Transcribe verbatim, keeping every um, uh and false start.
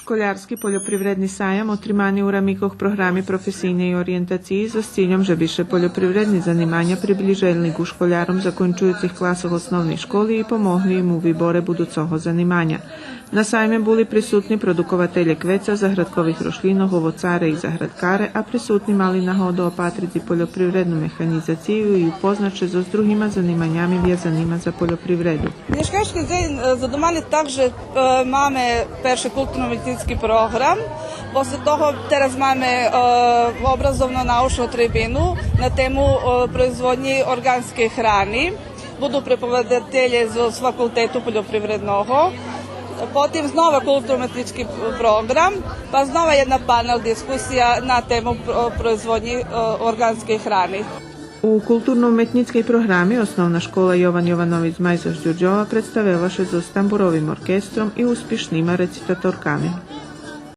Школярски польопривредни саям отримани у рамикох програми професийней ориєнтациї зоз цильом же би ше польопривредни заниманя приближели ґу школяром закончуюцих класох основней школи и помогли им у виборе будуцого заниманя. На сайме були присутни продукователє квеца, заградкових рошлїнох, овоцаре и заградкаре, а присутни мали нагоду опатрици польопривредну механїзацию и упознац ше зоз другима заниманями вязанима за польопривреду. Нєшкайшки дзень, е, задумани так же, е, маме перше културно-уметнїцки програм, после того тераз маме, е, образовно-научну трибину на тему, е, производнї орґанскей храни. Буду преподавателє з, з факултету польопривредного. Потим знова културно-уметнїцки програм, па знова єдна панел дискусия на тему про-, производнї, е, орґанскей храни. У културно-уметнїцкей програми Основна школа „Йован Йованович Змай” зоз Дюрдьова представела ше зоз тамбуровим оркестром и успишнима рецитаторками.